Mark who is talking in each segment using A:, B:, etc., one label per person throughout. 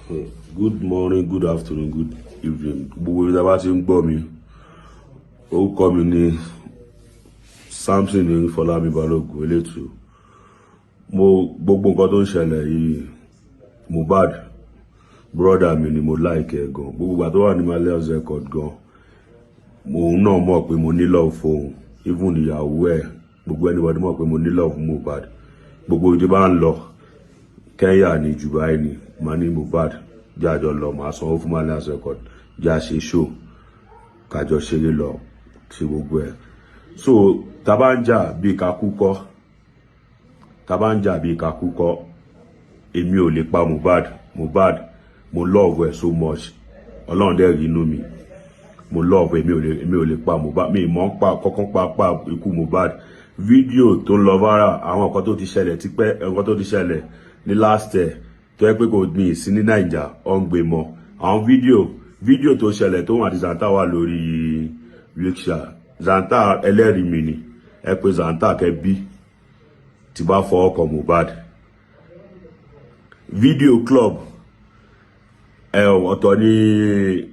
A: Good morning, good afternoon, good evening. Gbogbo ibi tí a bá ti ń gbọ́ mi. Orúkọ mi ni Samson Fọlámi Balógun Elétù. Mo gbogbo nǹkan tó ń ṣẹlẹ̀ yìí, Mohbad, brother mi ni, mo like ẹ̀ gan. Gbogbo ìgbà tó wà ní Marlian Record gan, òun náà mọ̀ pé mo ní love fóun. Even ìyàwó ẹ̀, gbogbo anybody mọ̀ pé mo ní love fún Mohbad. Gbogbo ibi tí bá ń lọ, Kenya ni, Dubai ni, màá ní, "Mohbad, jẹ́ àjọ lọ, màá sanwó fún Marlian Record, jẹ́ à ṣe show, kájọ ṣeré lọ, ṣe gbogbo ẹ̀." So tá bá ń jà bí kakú kọ́, tá bá ń jà bí kakú kọ́, èmi ò lè pa Mohbad. Mohbad, mo love ẹ̀ so much. Ọlọ́run dẹ̀ rí inú mi. Mo love, èmi ò lè pa Mohbad. Mi mọ̀ ń pa kọ́kọ́ pa ikú Mohbad. Fídíò tó ń lọ viral, àwọn nǹkan tó ti ṣẹlẹ̀ tipẹ́, nǹkan tó ti ṣẹlẹ̀ ní last year tó yẹ pé kò ní sí ní Naija, ọ̀ ń gbé mọ́. Àwọn fídíò tó ṣẹlẹ̀ tó wọn àti Zanta wà lórí wheelchair. Zanta ẹlẹ́rìí mi ni. Ẹ pé Zanta kẹ bí tí bá fọwọ́ kan Mohbad. Fídíò club ẹ, ọ̀tọ̀ ní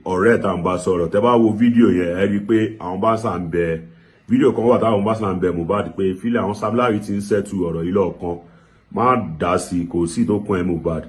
A: ọ̀rẹ́ tá à ń bá sọ̀rọ̀. Tẹ́ bá wo fídíò yẹn, ẹ rí i pé àwọn bá sà ń bẹ. Fídíò kan wà táwọn bá sà ń bẹ Mohbad pé fílẹ̀, àwọn Sam Larry ti ń settle ọ̀rọ̀ yìí lọ́ọ̀kan, má dá sí i, kò sí tó kún ẹ, Mohbad.